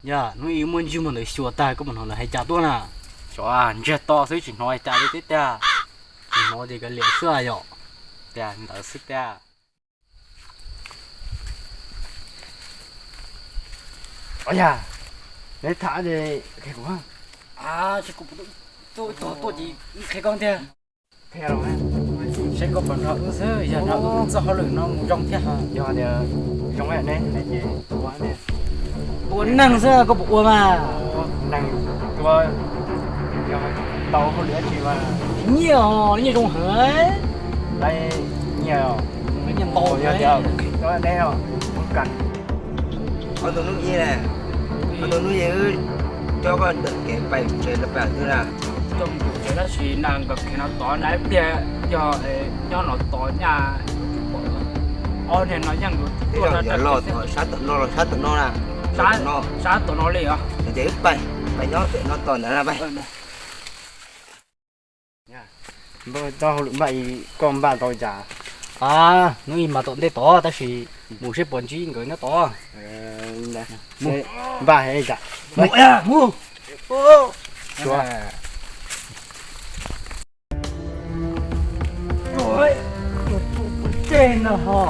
Yog hnub ib muaj ntsej muag ntawd xyuas tag koj puas hnov lawv hais cas tuaj na? Xyov, ntsiag to xwb tsis hnov hais cas li thiab tiag. Tsis hnov ces kav liam xwb yom. Tiag ntawd xwb tiag. Yog, neb tham ces qhia kuv. Ces kuv tuaj tuaj ces qhia koj tiag. Saib koj puas nrog wb xwb, yog nrog wb txoj hauj lwm no mus zoo thiab. Yog tias zoo ne, ua neeg xwb koj puas ua mas? Neeg ua tau hauj lwm dab tsi mas? Nyiaj os, nyiaj zoo heev. Lawv nyiaj, nyiaj ntau. Yog tias neb, ob tug hnub ib, ob tug hnub ib wb coj koj ntawm kev pais tsev los pais twg na? Coj mus tsev tab sis na nkawd khiav no tod na ib pliag yog nyob no tod nyaj. Ob niag no yeej yuav los sab tom no los sab tom no na. Sab tom no li os. Ces wb pais, pais nyob pem no tom ntawd na pais. Txoj hauj lwm npaj koj npaj tau cas? A, hnub ib mas tom ntej tod tab sis mus seb puas ntsib nkawd nyob tod. Mus, npaj heev cas. Mus, mus. Suav. Tseg no ho.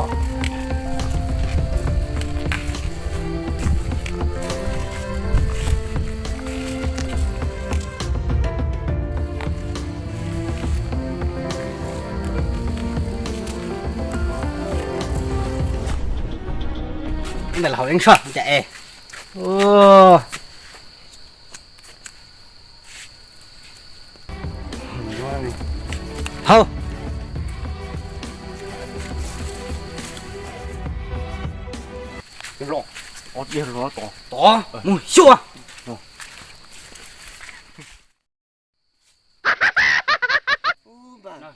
Ntawm lawv hauv ib tshoj cas es. Hau. Los, tod, mus xyuas.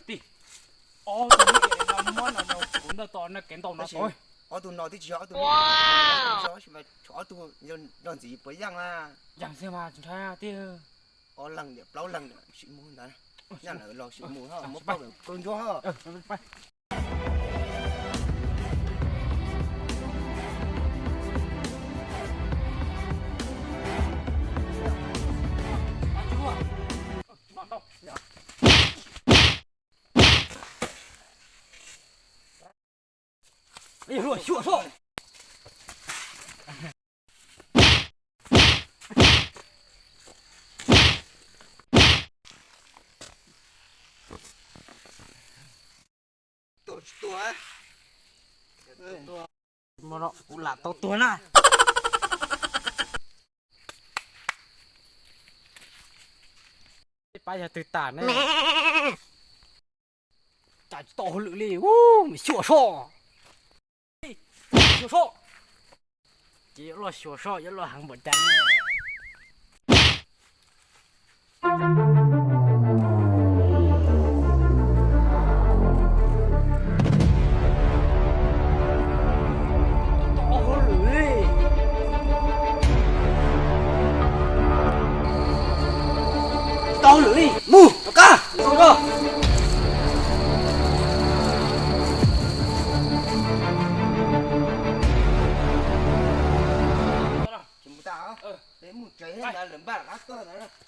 Tij, ob tug no muab no rau kuv ntawm tod na, kev ntau no. Ob tug no twb tsis yog ob tug, ob tug nrog ntxiv puas yeej na. Yeej xwb mas tsis ntshai tij. Ob leeg niam plaub leeg niam sim mus ntawd, nyaj lawv los sim mus ho muab pauj lawm koj ntsuab ho. Tuag tsis tuag? Kuv lam tau tuag na. Pab yog twg tas ne? Cas tsis tau hauj lwm li, xyuas soj. Xyuas soj. Ces yuav luag xyuas soj yuav luag heev npaum cas ne. Tau lwm li, mus rov qab. Mus tas, mus tsev, lawv npaj rov qab tuaj ntawd.